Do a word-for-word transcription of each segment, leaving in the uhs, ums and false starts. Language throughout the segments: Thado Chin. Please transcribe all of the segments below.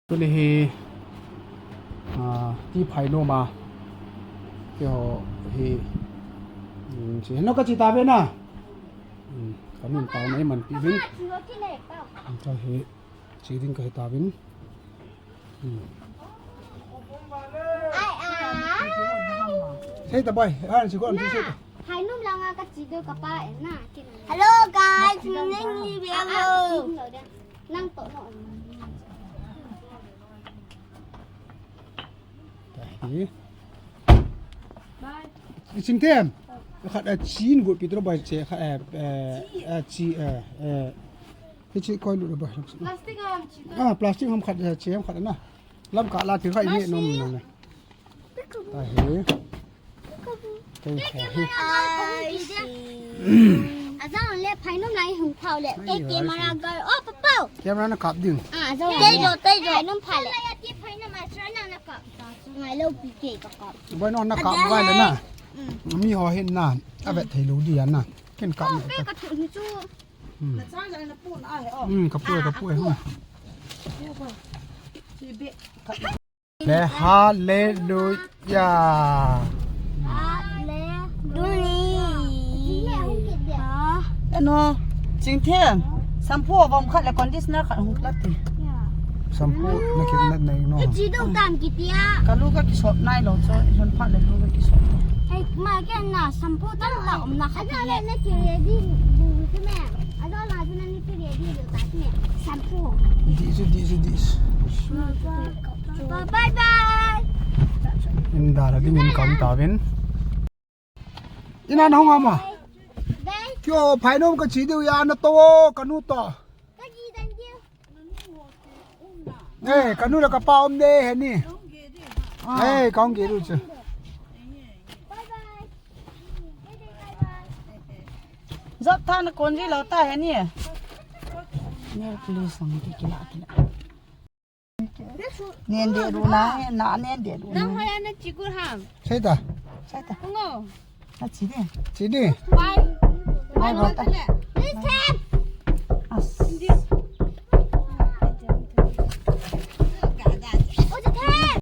Tuni hi, ah, ti phai nom a. Keiho hi, um, chi, no ka chi ta ve na. Um, ka nun tao na i man pi vin. Ka hi, chi ding ka hi ta vin. Um. Sei ta bai, han si ko an sei ta. Phai nom langa ka chi do ka pa en na. Hello guys, nang ni ve lo. Nang to no. Hi. Sing tem. Khat, eh, chin gu pi tro bai che khat, eh, eh, chi, eh, eh. Hi chi koi lu bai. Plastic ham chi. Ah, plastic ham khat, eh, che ham khat na. Lam ka la ti khai ni nom nom na. Ta hi. Kei kho hi. Ajang le phai nom lai hung phau le. Kei camera girl. Oh, papau. Camera na kap ding. Ah, ajang le. Tei jo, tei jo. Phai nom pha le. Ngai lo pi kei ka kap. Bai no na kap vai le na. Mi ho hin na. A vet thei lo di ya na. Ken kap. Oh, na pe ka. Ka thu ni chu. Hmm. Na chang jang na pu na he o. Hmm, ka pu, ka pu. Ah, hmm. Chi be. Le, hallelujah. Hallelujah. Ha? Eno, Chingthem, shampoo avom khat le conditioner khat hung plat te. Shampoo na kit na nei no. Ichi dong tam kiti a. Ka lu ka kisot nai lo cho, lhon phat le lu ka kisot. Ei, ma ken na shampoo tam ta um na khat. Ana le na ki ready bu tu me. Di su, di su, di su. Bye bye. Inda la ding in kam ta vin. Ina na hung ama. Kio phai nom ka chi diu ya na to ka nu to. Eh, ka nu la ka pa um de he ni. Eh, ka hung ge lu chu. Jop tha na kon ji lo ta he ni. Nail polish ang ti kila kila. Nen de ru na, na nen de ru na. Nang hoya na chikur ham. Sei ta. Sei ta. Ngo. Na chi de. Chi de. Bye. Bye, bye, bye. This time. As. What's the time?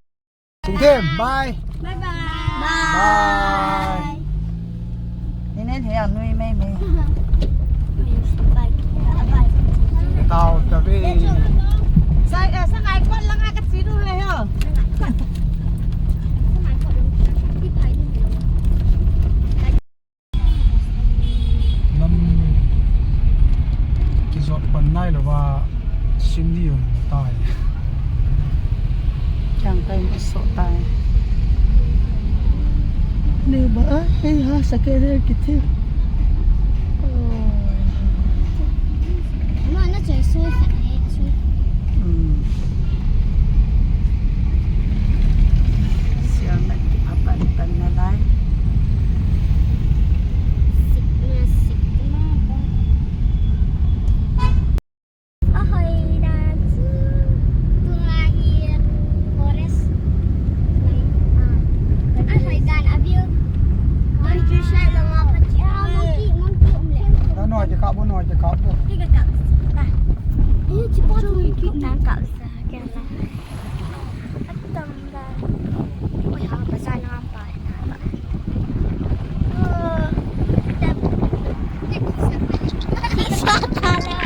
Chingthem, bye. Bye bye. Bye. Bye. Ni nen he a nui mei mei. Bye. Bye. Tao ta ve. Sai, eh, sangai kon langa ka chi du le ho. Lam kijot pan nai lova sim di um tai. Chang kai ma so tai. Ni ba, eh, ha, sa ke re kiti. Ma, na choi sui khat ne, sui. Hmm. Siang na ki apan pan na lai. Sik na, sik na ba. Ahoi da chu. Tua hi forest. Ah. Ahoi dan a view. Countryside langa pha chi. Ah, monkey, monkey um le. Ano, aje kap bo, no, aje kap bo. Ki ka kap. Ba. Ayo, chi pa chu monkey na kap sa, kya la. Atam da. Oi, ha, bazar na pa na ba. Oh, da. Sa ta la.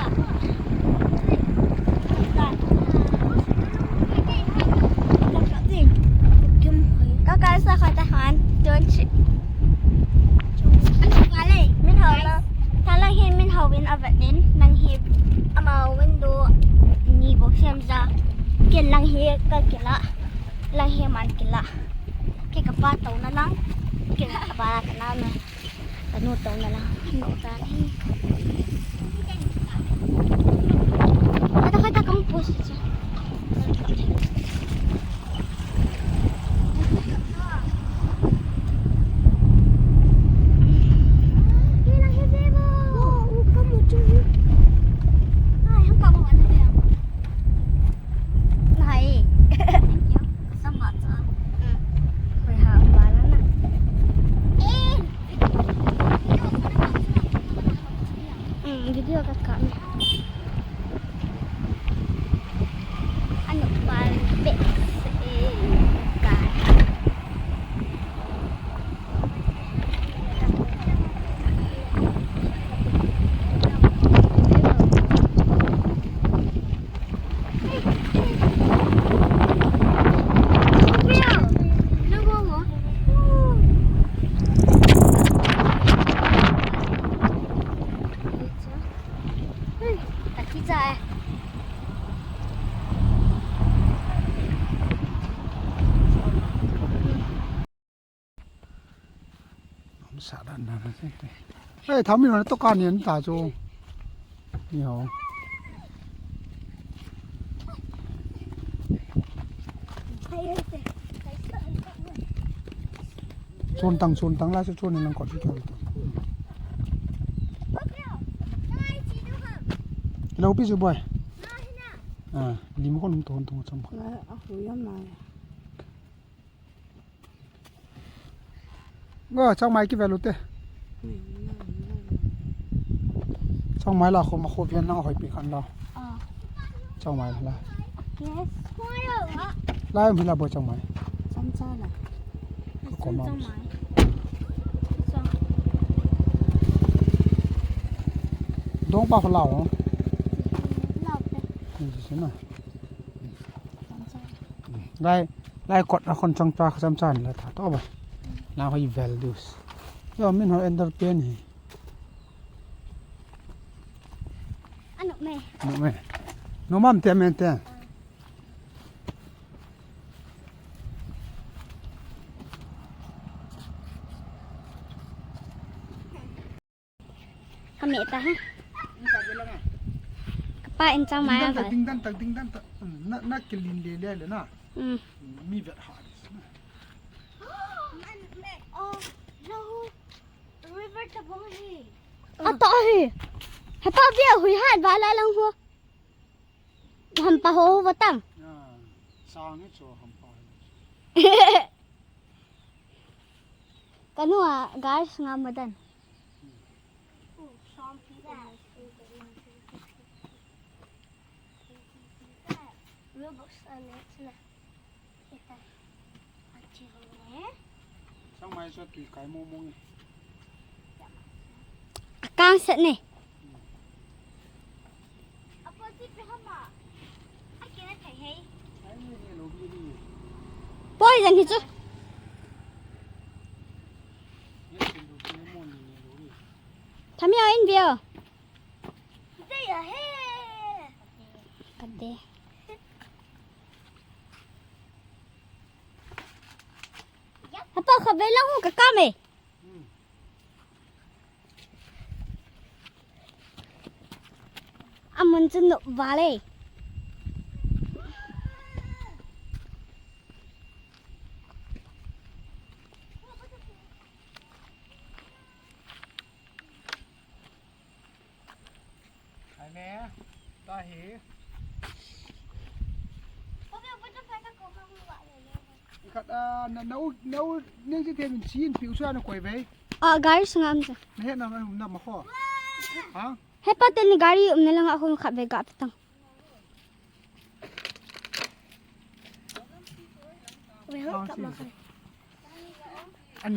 Ka kal sa kha ta han, don't you? Min hao la, ta la hi min hao win a vet nin, nang hi ama window ni bok siam ja. Ken lang hi ka kila, lang hi man kila. Ke ka pa tau na lang, ke ka pa ka na na. Ka nu tau na lang, nu ta ni. Kata kata kam post cha. Video ka kap. Sa dan dan se. Ei, thami na to ka nian ta chu. Ni ho. Chun tang, chun tang la chu chun nang ko chu chun tang. Lo pi chu boy. Ah, lim kon tum tum cham. Ngo, changmai kivel ute. Changmai la khoma kho vian lang hoi pi khan la. Ah. Changmai la. Yes. Lai mi la bo changmai. Changcha la. Ko ma. Changmai. Dong pa kho la ho. La pe. Ni si na. Changcha. Lai, lai kot a kon changcha, changcha ni la ta to ba. Na hoi vel dus. Yo, min ho ender pen hi. Anu me. Anu me. No mam te men te. Ka me ta ha. Ka pa in chang mai a. Ding dan ta, ding dan ta, ding dan ta. Na, na kilin le le le na. Mm. Mi vet ha. Oh, no. River ta bong hi. A to hi. Ha pa bia hui ha ba la lang ho. Hampa ho ho batang. Ah, sang ni cho hampa. Kanu a guys nga madan. Roblox a next na. Kita. Achi ho ne. Sang mai so tui kai mo mo ni. Akang set ne. Poi jang hi chu. Thami a in view. Kade. Apa khavel lang hu ka kam e. Amun chu nop vale. Hai me, ta hi. Khat a, na, na u, na u, ning si themin si in piu sa na koi vei. A, gari sungam sa. Na he na, na, na ma kho. Ha? He pa ten gari um na lang a hum khat vei ga pitang.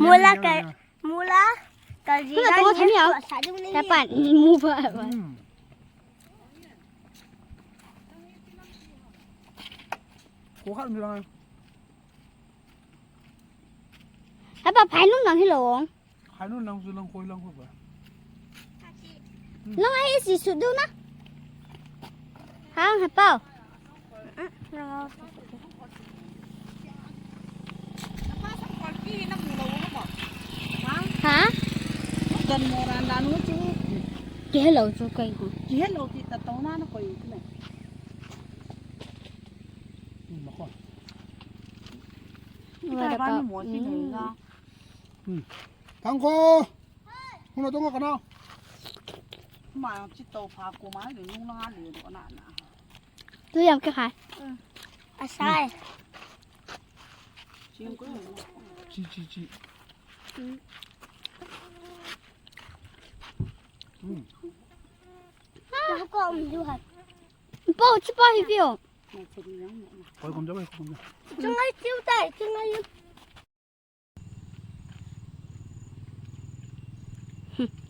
Mula ka, mula ka ji ga ni he sa dung ni. Tapan, mu ba. Ko khat mi lang. Apa phai nung nang hilong. Hai nun lang su lang koi lang koi ba. Lang ai si su du na. Hang ha pao. Ha? Dan mo ran dan mo chu. Ki hello chu kai ko. Ki hello ti ta to na na koi ne. Ni ma ko. Ni ta ba ni mo ti ne na. Thang ko. Hung na tong ka na. Ma chi to pha ko ma le nung na le do na na. Tu yam ke khai. Asai. Chi ko. Chi chi chi. Hmm. Ko um du ha. Po chi po hi vio. Koi kom ja, koi kom ja. Chungai chiu tai, chungai.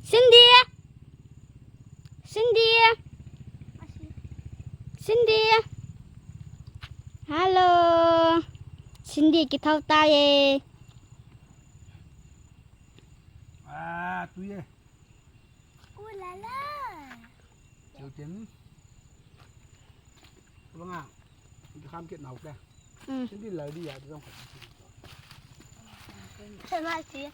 Cindy! Cindy! Cindy! Hello! Cindy, kithau tai e. Ah, tu ye. Ooh la la. Chiu tin. Banga. Di kham kit nau ke. Hmm. Cindy lai di ya, di dong. Chama si.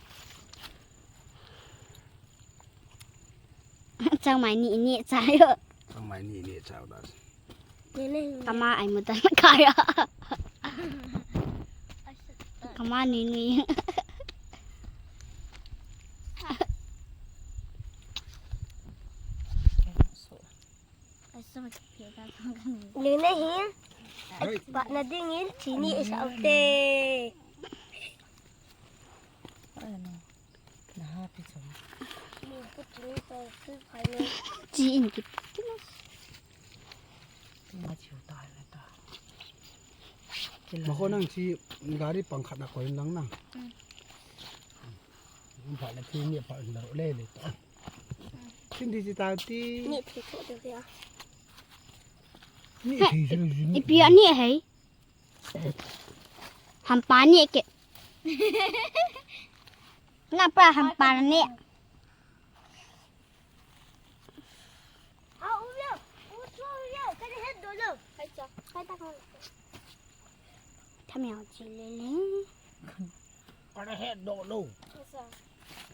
Changmai ni ni cha yo. Changmai ni ni cha da. Kama ai mutan kaya. Kama ni ni. Nene hin. Ba na dingin chini isa ute. Chi in ki. Mako nang chi gari pangkhat na koin lang nang. Pha le thi ni pha le le ta. Sin di chi ta ti. Ni thi tho de ya. Ni thi ju ju. Ipi ani hei. Hampa ni ke. Na pa hampa ni. Tham yau chi le le. Ka na het doh lou.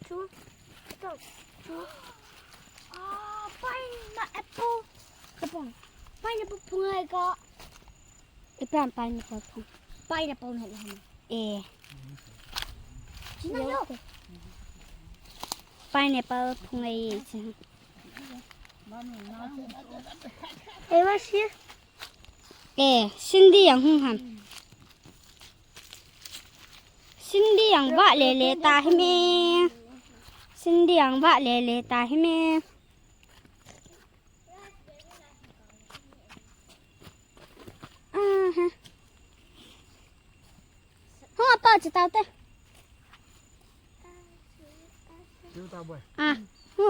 Chu. Chu. Ah, pineapple. Kapong. Pineapple phung ai ka. Ipi ham pineapple phung. Pineapple het ham. Eh. China yo. Pineapple phung ai chi. Eh, what's here? Eh, Cindy yang hung ham. Cindy yang va le le ta hi me. Cindy yang va le le ta hi me. Aha. Ho apa chi tau te. Chiu ta boy. Ah. Ho.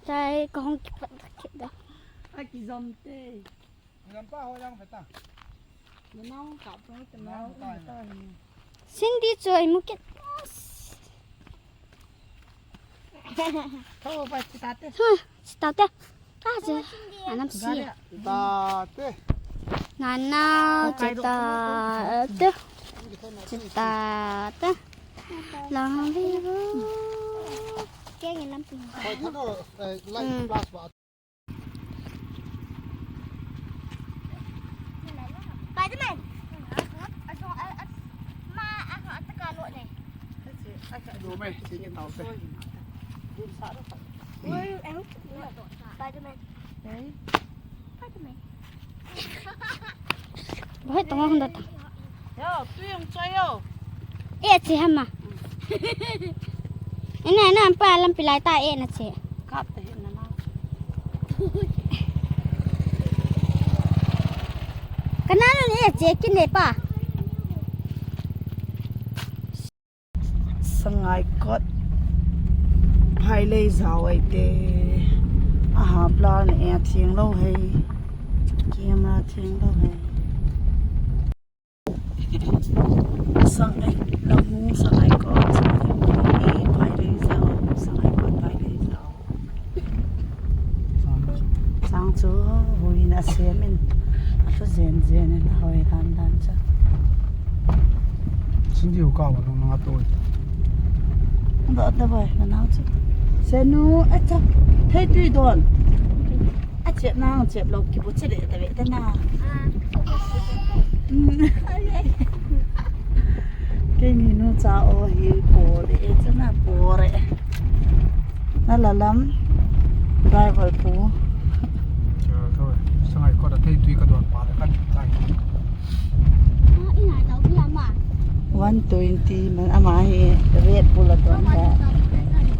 Tai ko hong ki pat da. A ki zom te. Lampa ho yang peta. Nau ka pa ta nau ta. Cindy choi mu ke. Tho pa chi ta te. Ha, chi ta te. Ka je. Anam si. Chi ta te. Nana chi ta te. Chi ta te. Lang vi vu. Ke ngi lam pin. Hoi, thano, eh, light flash ba. Spiderman. Spiderman. Bahai tong hong da ta. Yo, tu yung choy yo. Eh, chi hama. Ina, ina, ampa lampi lai ta eh na chi. Kap ta hin na na. Kana nun eh chi kin ne pa. Sangaikot. Phailei jao ai te. Aha plan e thing lou hei. Camera thing lou hei. Sangai, lamhu Sangaikot. Phailei jao, Sangaikot phailei jao. Sang chu huin a sem in a lhu jen jen in a hoi dan dan chu. Sin diu ka wa nung nang a toi. Ba da bai na nang chu. Senu a cha thei tui don. A chep nang chep lo ki bu che le ta ve ta na. Keini nu cha o hi po le e cha na po re. Na la lam driver pu. Sangaikot a thei tui ka don pa le kan tai. One twenty man ama hi Red Bull a don da.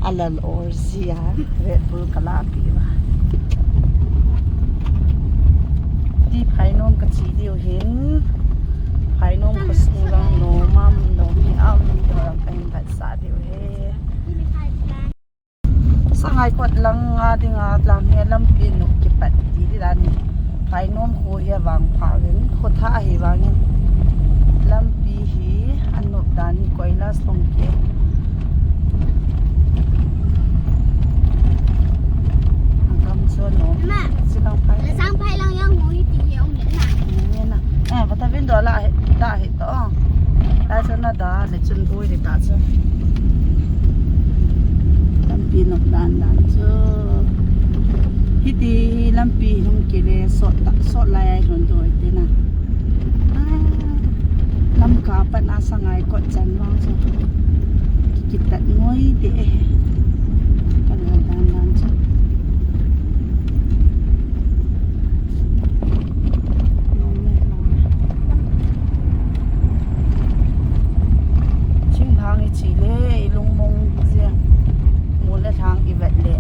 A lal or zia Red Bull ka la pi ba. Ti Phainom ka chi diu hin. Phainom ka su lang nom am nom hi am ti ho lang ka hin bat sa diu he. Sangaikot lang a ding a tlang he lampi nu kipat ti di dan. Phainom khu hi a vang pha vin, khu tha hi vangin. Lampi hi a nop dan hi koilas long ke. Ang kam so no. Ma. Silang phai. Lasang phai lang yang mo hi ti hi ong le na. Ni na. Ah, bata vin do la he, da he to. Da so na da le chun bui le ta so. Lampi no Dan dan chu. Hiti hi lampi hung kile sot ta, sot lai ai hon doi te na. Ah, Lamka pat a sangai kot chan vang chu. Kitat ngoi te e. Kan dan dan chu. Thinglhang i chi le, i lungmong jeng. Mol le lhang i vet le.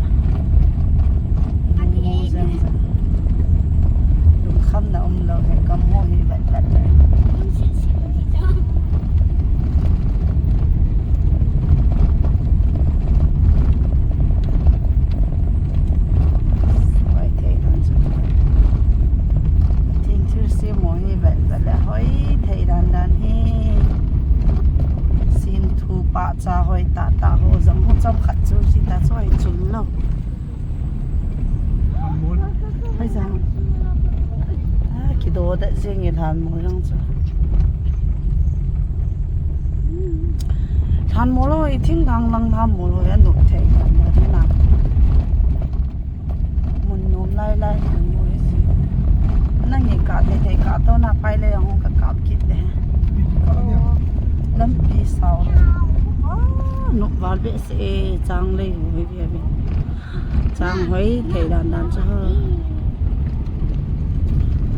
I lungmong jeng jeng. Lungkhamna um lou he, gam ho hi vet vet le. Hoi thei dan chu. Thing thil semo hi vet vet le hoi thei dan dan hi. Sin thu pa cha hoi ta ta ho jong ho chom khat chu si ta chu hoi chun lou. Hoi jang. Ah, kido da jing i lhan mo jong chu. Lhan mo lou, i thinglhang lang lhan mo lou, ya nup thei dan dan na. Mun nom lai lai mun mo hi si. Nang i ka thei thei ka to na pai le hung ka kap kit te. Lampi sao. Ah, nup val behseh e, chang lei ho hi ve ve. Chang hoi thei dan dan chu ho.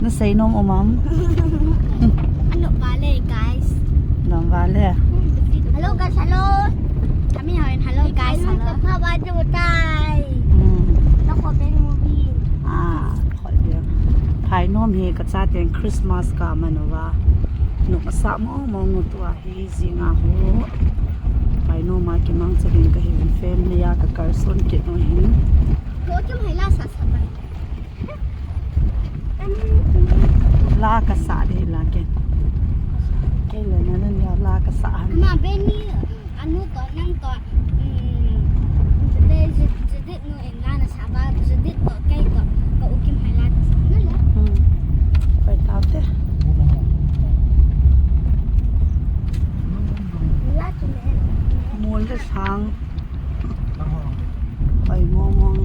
Na sei nom um am? Nup val e, guys. Nup val e. Hello, guys, hello. Kami hoi, hello, guys, hello. Papa, do tai. Hmm. Nako ben movie. Ah, khoi bia. Phai nom hi ka cha teng Christmas ka man uva. Nup asa mo mo ngu tua hi jing a ho. Phai nom a kimang cha ding ka hi family a ka kar son kit no hin. Ko kim hai la sa sa pai. La ka sa de la ke. Ke le na na la ka sa han. Ma beni. Anu to nang to, um, Judith, Judith nu in la na sa ba, Judith to kei to, ka u Kim hai la na sa na la. Hmm. Koi tau te. La tu me. Mol le sang. Hoi mong mong.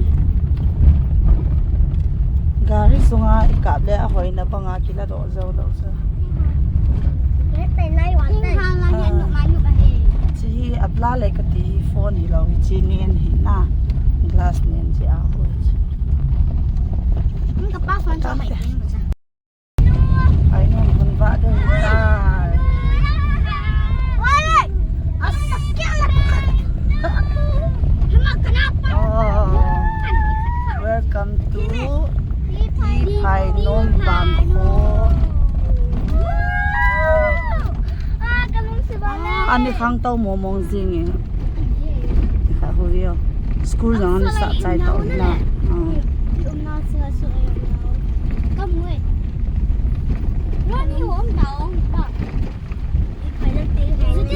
Gari sunga i kap le a hoina banga kila doh jou lou sa. Chi hi a bla le ka ti hi phone hi lou hi chi nen hi na. Glass nen chi a ho hi chi. Ka pa phone to mai. Ai, nun hun va dei tai. Oh, welcome to Phainom Bangkho. Ani khang tau mo mong jing e. Kha hu vio. School jong an sa chai tau na. Ah.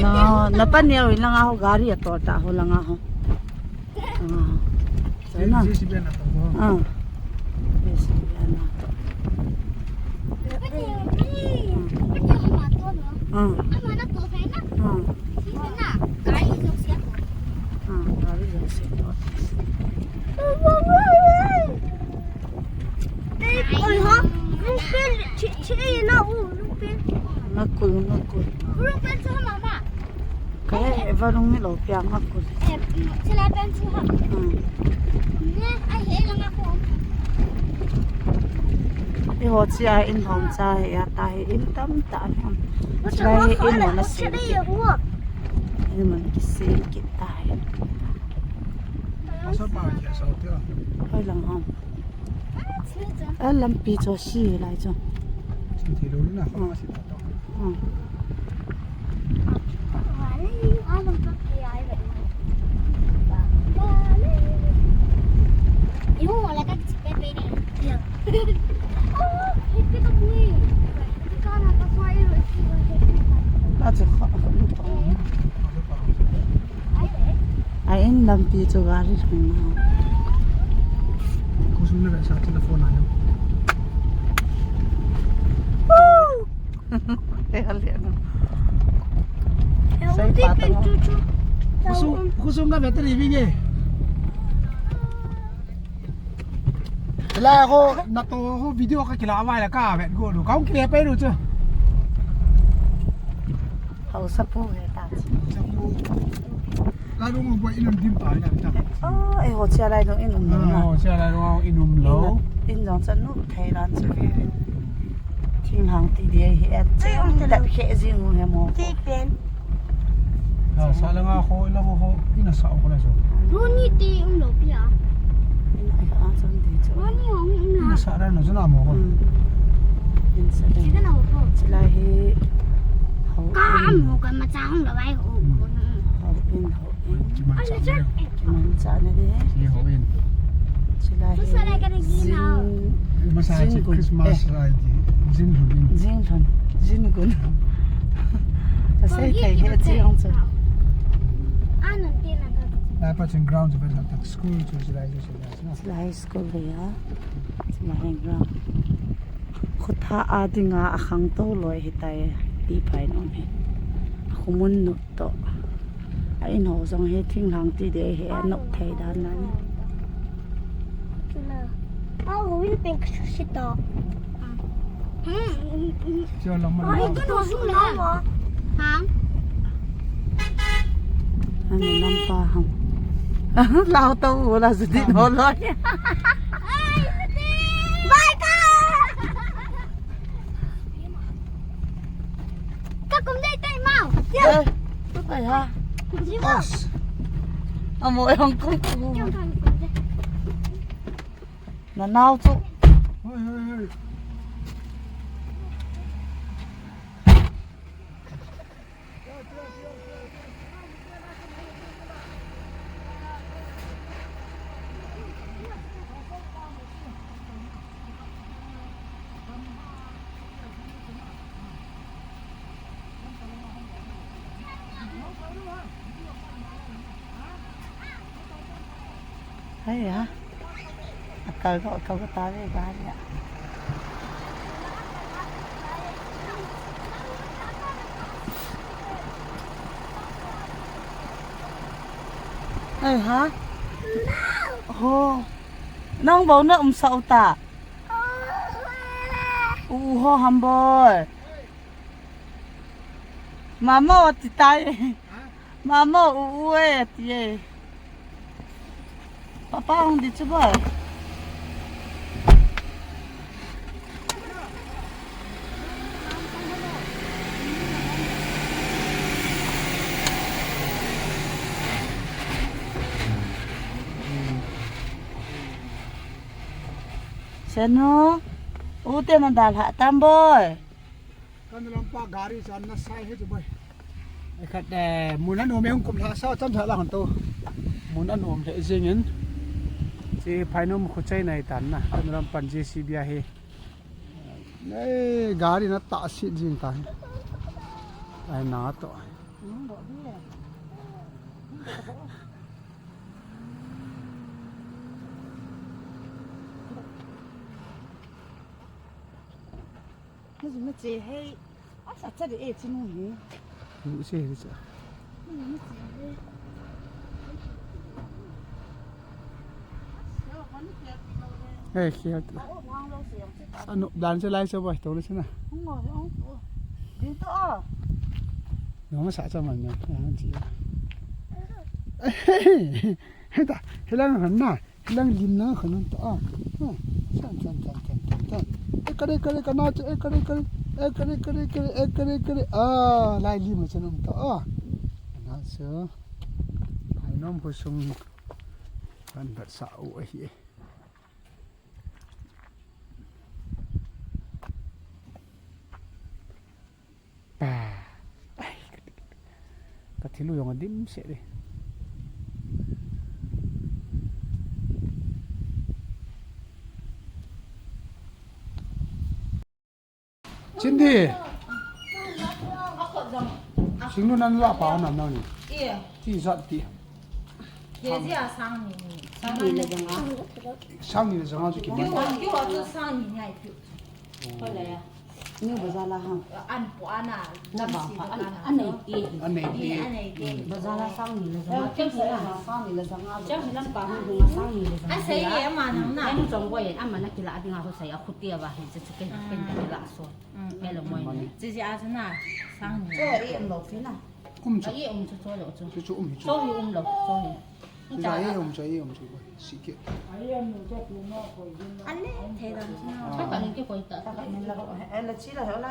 Na, na pa neo in langa ho gari a tor ta ho langa ho. Ah. Sana. J C B na to. Ah. J C B na to. Ah. Ah. Ah, gari jong se to. Makul, makul. Kaya, eh, varung ni lo, pia makul. Hmm. Eh, ho chia in hong cha he, ya ta he, in tam ta he. Chia he, in mo na si. In mo na ki si ki ta he. Hoi lang ham. A lampi chu si lai chu. Hmm. Hmm. A chu kha, kha, kha. A in lampi chu gari lhung na. Khosung na sa telephone a yam. He hal le na. Sai pa ta. Khosung, khosung ka battery bi nge. Lai ho, nato ho video kakila vai la kavet go do. Kong kile pe do chu. Hausa pu he ta. Hausa pu. Lai ho mo boy inum dim pa na ta. Oh, eh, ho chia lai dong inum lo na. Ho chia lai dong inum lo. In dong chan nu thei lan chu ve. Thinglhang ti dia hi et. Chang ta khe jing u he mo. Ti pen. Sa langa ho, langa ho, ina sa ko la so. Roni ti um lo pia. Ina ai ka an sam ti chu. Roni ho um la. Ina sa ra na chu na mo ko. In sa. Ti na ho ko. Chilai hi. Ka am ho ka ma cha hong la vai ho. Ho in ho. Kiman cha na de. Kiman cha na de. Ye ho in. Chilai hi. Masa chi Christmas lai ji. Jin lhun in. Jin lhun. Jin gun. Ka sei thei he chi hong chu. Lai pa chin ground chu pa tak school chu chilai chu chilai na. Chilai school ve ya. Chilai ground. Khutha a dinga a khangtou loi hitai ti phai nom hi. Khumun nu. To. A in ho jong hi thinglhang ti de hi a nok thei dan nan. Chula. A ho in pen ka su si to. Hmm. Sio lam ma. Ai, ka no su la. Hang. Ano lam pa hang. Lao to u la su di no lo. Bye ka. Ka kum dei tai mau. Eh, tu kai ha. Ji mau. Os. Amo e hong kum. Jom kan kum dei. Na nau chu. Hoi, hoi, hoi. Hei ha. Akal ko, akal ko ta ve ba ya. Hei ha. Ho. Nang bou na um sa u ta. U, u ho ham boi. Mama o ti tai. Mama o u e ti e. Papa hung di chu boi. Senu, u te na dalha tam boi. Kan lampa gari chan na sai he chu boi. Ai khat, eh, mun anom e hung kum lha sa cham sa la hon to. Mun anom le jing in. Chi phainom khu chai nai tan na. Kan lampan J C B a hi. Nei, gari na ta sit jing ta hi. Ai na to. Ni ji ni che hei. A sa cha de e chi nu hi. Nu che hei cha. Ni ji ni che hei. Hei, khial tu. Anu, dan se lai se bai, to le se na. Din to a. Nong sa cha man na, a chi. Hei ta, hei lang han na. Lang lim na khanan ta a. Chan, chan, chan, chan, chan, chan. E kare, kare, kana chu, e kare, kare. E kare, kare, kare, e kare, kare. A, lai lim chan um ta a. Na chu. Phainom khu sung. Kan bat sa u ahi. Pa. Ai, ka thil u jong a dim se de. Chin di. Sing nu nan la pa nam nau ni. Ti zat ti. Ke ji a sang ni. Sang ni le jang a. Sang ni le jang a chu ki. Ki wa chu sang ni ngai pi. Ko le ya. New bazar la ham. An pu ana. Na ba pa an, an nei ti. An nei ti. An nei ti. Bazar la sang ni la zanga. Chang hi la. Sang ni la zanga. Chang hi lam pa hung hung a sang ni la zanga. A sei e ama nang na. Ai nu chong boi ama na kila dinga ho sei a khuti a ba hi che che ken ken kila so. Hello moi. Che che a na sang ni. Che e am lo fi na. Um chu. Ai um chu cho lo chu. Chu chu um hi chu. Cho hi um lo. Cho hi. Chu ja e um chu e um chu. Sike. Ale, thei dam chu na. Ka kan ke koi ta. Ka kan la ko. Ele chi la la.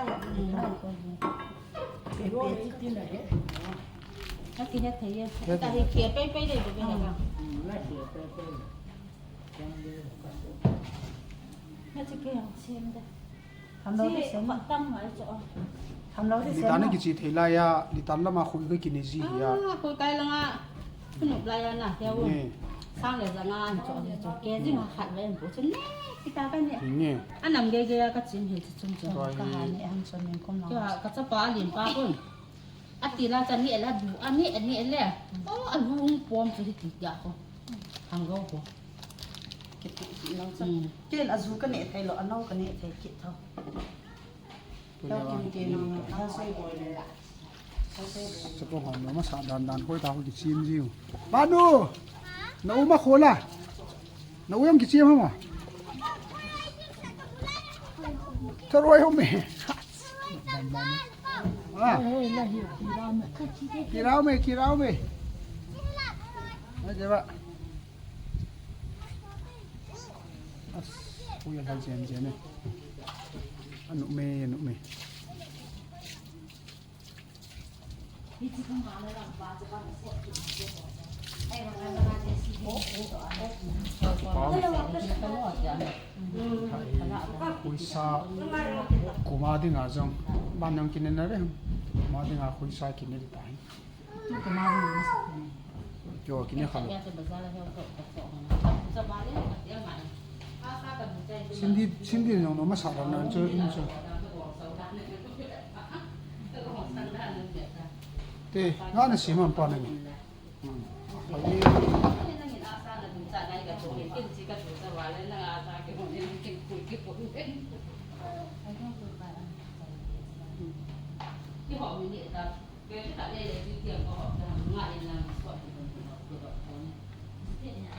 Ka ti he thei ye. Ka hi ke pe pe de ko pe na. Na chi ke yang chem de. Tham lo ti sem. Tam ngai cho. Tham lo ti sem. Litan na kichi thei lai a, litan lama khui ka kine ji hi a. Ah, khui kai langa. Kunup lai a na, ya wo. Sang le zanga an cho, cho. Ke ji ma khat ve an pu chu ne. Kita ka ne. Ni. Anam ge ge ka chin hi chu chun chu. Ka ha ni an chon min kom la. Ka, ka chapa lin pa kun. Ati la cha ni la du, ani, ani le. Oh, a lu ung pom chu hi ti ya ko. Hang go ko. Ke tu ti lo cha. Ken a zu ka ne thei lo, a no ka ne thei kit tho. Lo kim ke no, ha sei boi le. Sa ko han no ma sa dan dan khoi ta ko ki chim jiu. Ba nu. Na u ma kho la. Na u yong ki chim ha ma. Tharoi ho me. Ah. Kirau me, kirau me. Ai, je ba. As, ui, a jen jen ne. Anu me, anu me. Huisa, kuma dinga jong, ban nang kine na re, kuma dinga huisa kine di tahi. Kio kine khalo. Cindy, Cindy nong no masa ra nan chu in chu. Te, nga na sim am pa na ni.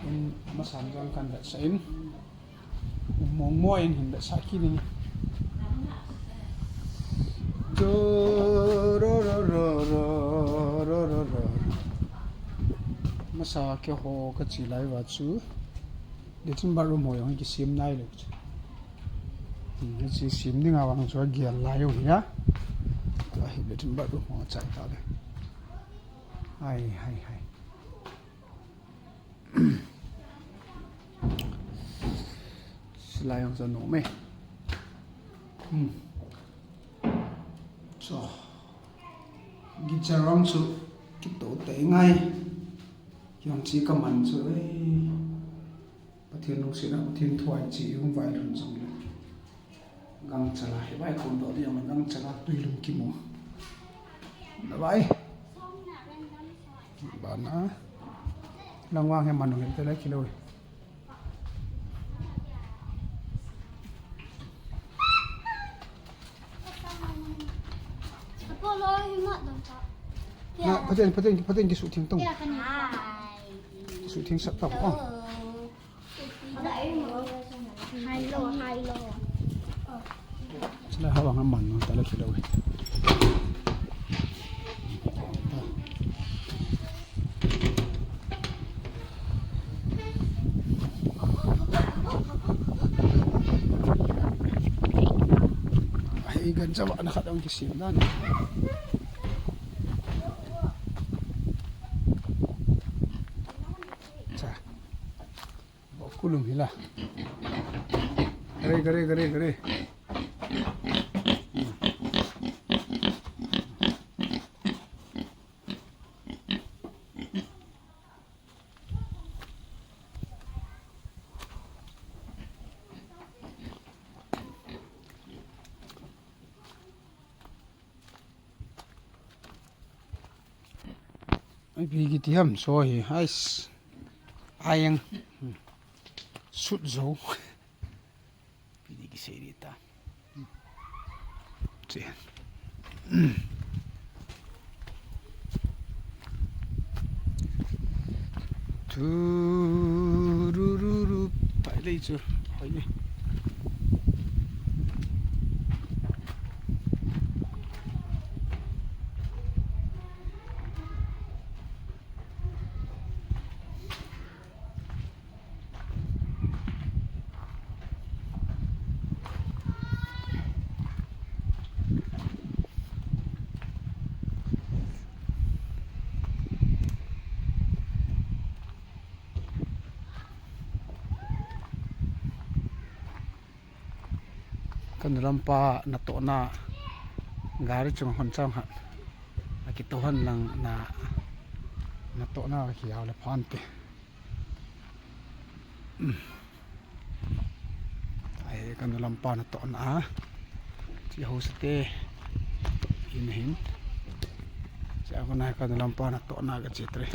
In masan jong kan vetsah in. Mong mo in hin vetsah kit in. Masa keiho kachi lai uva chu. Latrine bathroom ho jong kisem nai lou chu. Hmm, hiche sem dinga vang chu agel lai u hi a. Tua hi latrine bathroom ho chai ta le. Hai, hai, hai. Silai jong chu anom e. Hmm. Cho. Guitar jong chu kito tei ngai. Jong chi kaman chu, ei. Pathen lungset a, Pathen thu a ichi hung vailhun jong le. Gangchal a, hivai kondoh ding jong le gangchal a, tui lung kimu. Na vai. Bana. Lang vang hi manu hin te le kilou. Apollo hi mat dong ta. Na, Pathen, Pathen, Pathen kisuhtheng tong. Kisuhtheng sap ta. Oh. Hai lo, hai lo. Sila hawang aman no tala kilou. Ai, gancha ba na khat ang kisim dan. Cha. Bo kulum hila. Gare, gare, gare, gare. Ai, pi kiti ham so hi, ais. Ayang. Sut zo. Pi di kisei di ta. Turururu, pai lei chu, hoi ni. Ka nu lampa natohna gari chunga hon chang han. Akitoh han lang na, natohna kiau le phan te. Ai, ka nu lampa natohna. Chi ho sa te. In hin. Chi a ko na ka nu lampa natohna ka chi tre.